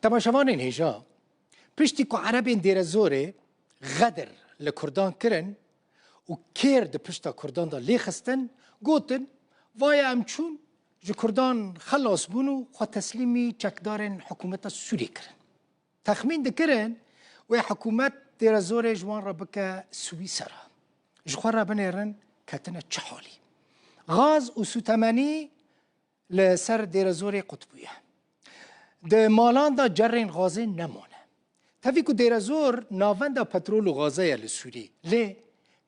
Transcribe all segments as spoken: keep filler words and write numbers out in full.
Temaşevanên hêja, piştî ku Erebên Dêrezorê xedir li Kurdan kirin û kêr di pişta Kurdan de lê xistin, gotin, "Vaye em çûn, ji Kurdan xelas bûn û xwe teslîmî çekdarên hikûmeta Sûriyê kirin." Texmîn dikirin wê hikûmet Dêrezorê ji wan re bike Swîsera. Ji xwe re binêrin ketine çi halî. Gaz û sûtemenî li ser Dêrezorê qut bûye. Di malan de cerên gazê nemane. Tevî ku Dêrezor navenda petrol û gaze ye li Sûrî, lê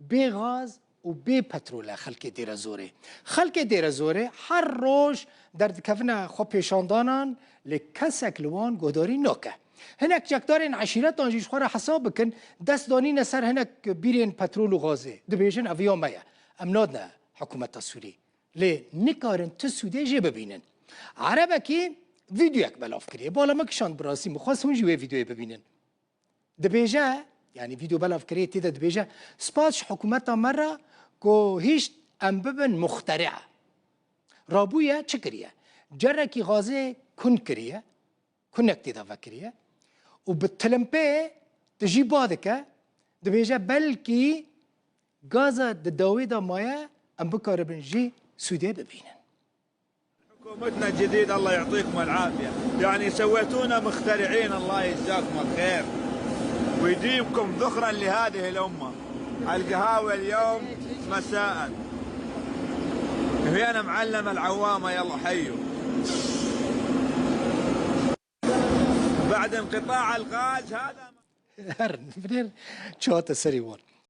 bê gaz û bê petrol e xelkê Dêrezorê. Xelkê Dêrezorê her roj derdikevine xwe pêşandanan, lê kesek li wan guhdarî nake. Hinek çekdarên eşîretan jî ji xwe re hesab bikin, dest danîne ser hinek bîrên petrol û gazê. Dibêjin, "Ev ya me ye. Em nadine hikûmeta Sûrî." Lê nikarin tu sûdê jê bibînin. Erebekî vîdeoyek belav kiriye. Bala me kişand bi rastî, min xwest hûn jî wê vîdeoyê bibînin. Dibêje, yanî vîdeo belav kiriye, tê de dibêje, "Spas ji hikûmeta me re ku hişt em bibin muxterea." Rabûye çi kiriye? Cerekî gazê kun kiriye, kunek tê de vekiriye û bi tilimpê tijî ba dike, dibêje, "Belkî gaza di dawê de maye, em bikaribin jî sûdê bibînin." حكومتنا الجديدة الله يعطيكم العافية، يعني سويتونا مخترعين، الله يجزاكم الخير ويديمكم ذخرا لهذه الأمة. القهاوي اليوم مساء، وين معلم العوامة؟ يلا حيوا. بعد انقطاع الغاز هذا. Her binêr çi hate serê wan.